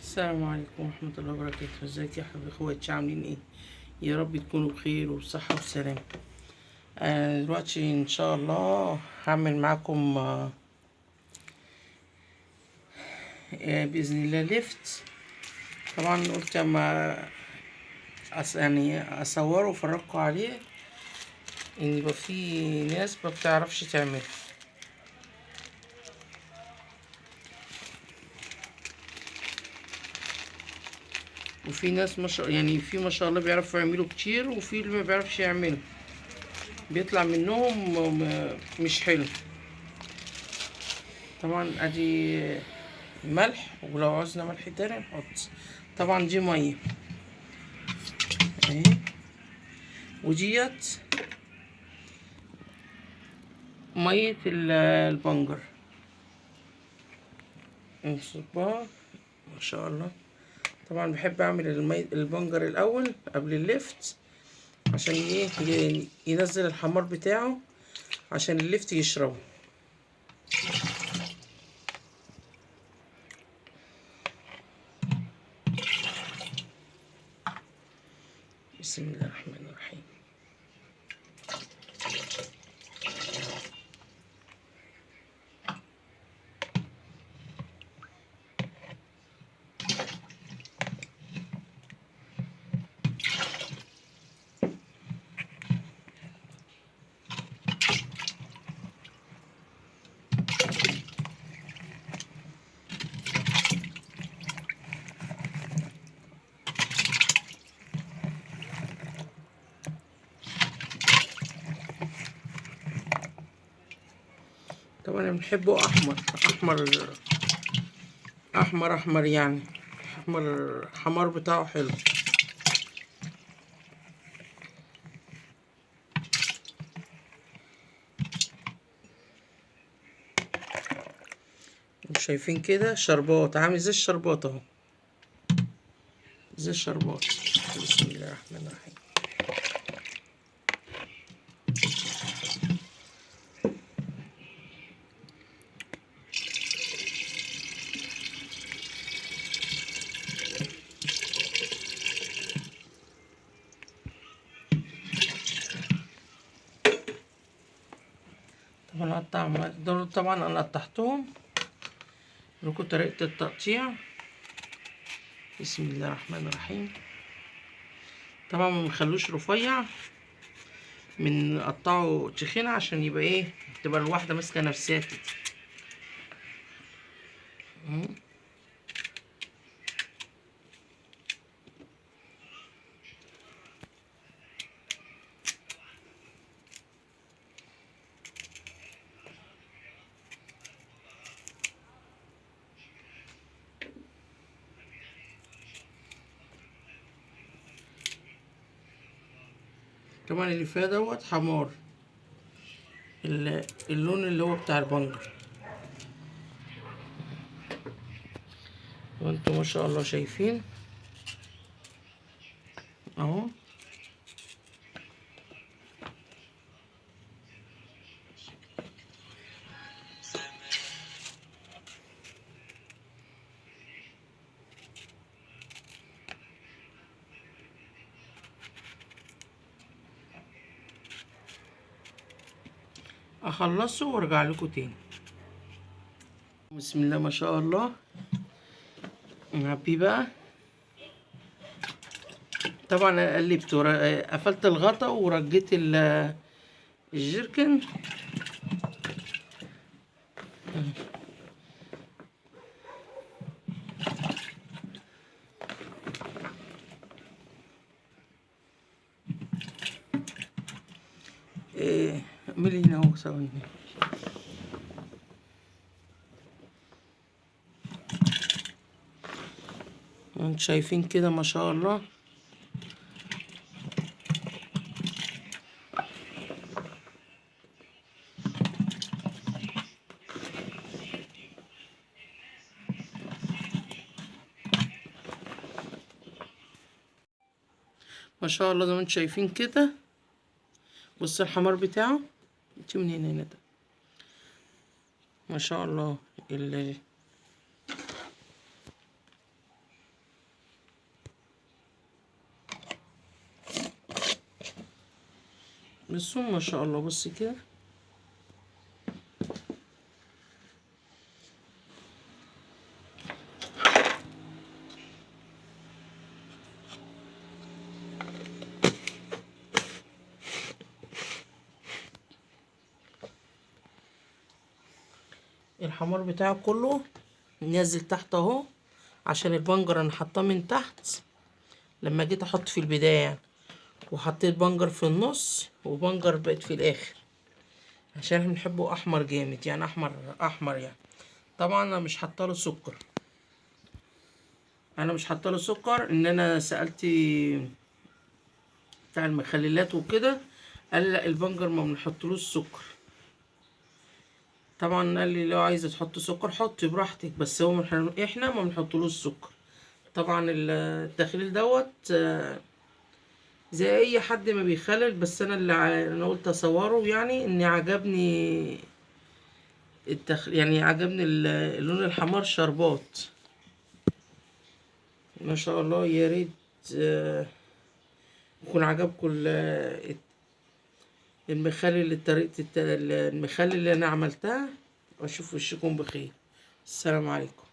السلام عليكم ورحمة الله وبركاته. ازيك يا حبايبي اخواتي، عاملين ايه؟ يا رب تكونوا بخير وبصحة وسلامة. دلوقتي ان شاء الله هعمل معاكم بإذن الله لفت. طبعا قلت اما يعني اصوره وافرجكم عليه، ان يبقى في ناس ما بتعرفش تعمله. وفي ناس ما شاء يعني في ما شاء الله بيعرفوا يعملوا كتير، وفي اللي ما بيعرفش يعمله بيطلع منهم مش حلو. طبعا ادي ملح، ولو عوزنا ملح تاني نحط. طبعا دي مية اهي، وديت مية البنجر نصبها ما شاء الله. طبعا بحب اعمل البنجر الاول قبل اللفت، عشان ايه؟ ينزل الحمار بتاعه، عشان اللفت يشربه. بسم الله الرحمن الرحيم. طبعا انا بنحبه احمر احمر احمر احمر، يعني احمر حمار بتاعه حلو. شايفين كده شربات، عامل زي الشربات اهو، زي الشربات. بسم الله الرحمن الرحيم. طبعا اقطع دول، طبعا انا قطعتهم لكم طريقة التقطيع. بسم الله الرحمن الرحيم. طبعا ما بنخلوش رفيع، بنقطعه تخين عشان يبقى ايه، تبقى الواحدة ماسكة نفسها كده. طبعا اللي فيها دوت حمار، اللون اللي هو بتاع البنجر، وانتم ما شاء الله شايفين اهو. اخلصه وارجع لكم تاني. بسم الله ما شاء الله. نعبيه بقى. طبعا انا قلبت، قفلت الغطا ورجيت الجيركن. ايه اعملي هنا اهو، ثواني. انتوا شايفين كده ما شاء الله. ما شاء الله زي ما انتوا شايفين كده. بص الحمار بتاعه انت من هنا هنا ده ما شاء الله. بصوا ما شاء الله، بصي كده. الحمار بتاعه كله نازل تحت اهو، عشان البنجر انا حاطاه من تحت لما جيت احط في البداية يعني، وحطيت بنجر في النص وبنجر بقت في الاخر، عشان احنا بنحبه احمر جامد يعني، احمر احمر يعني. طبعا انا مش حاطه له سكر، انا مش حاطه له سكر، ان انا سالت بتاع المخللات وكده قال لا البنجر ما بنحطلوش سكر. طبعا قال لي لو عايزه تحط سكر حطي براحتك، بس هو احنا ما بنحطلوش سكر. طبعا التخليل دوت زي اي حد ما بيخلل، بس انا اللي انا قلت اصوره يعني، ان عجبني يعني عجبني اللون الحمار شربات ما شاء الله. يا ريت يكون عجبكم المخلل، طريقة المخلل اللي انا عملتها، واشوف وشكم بخير. السلام عليكم.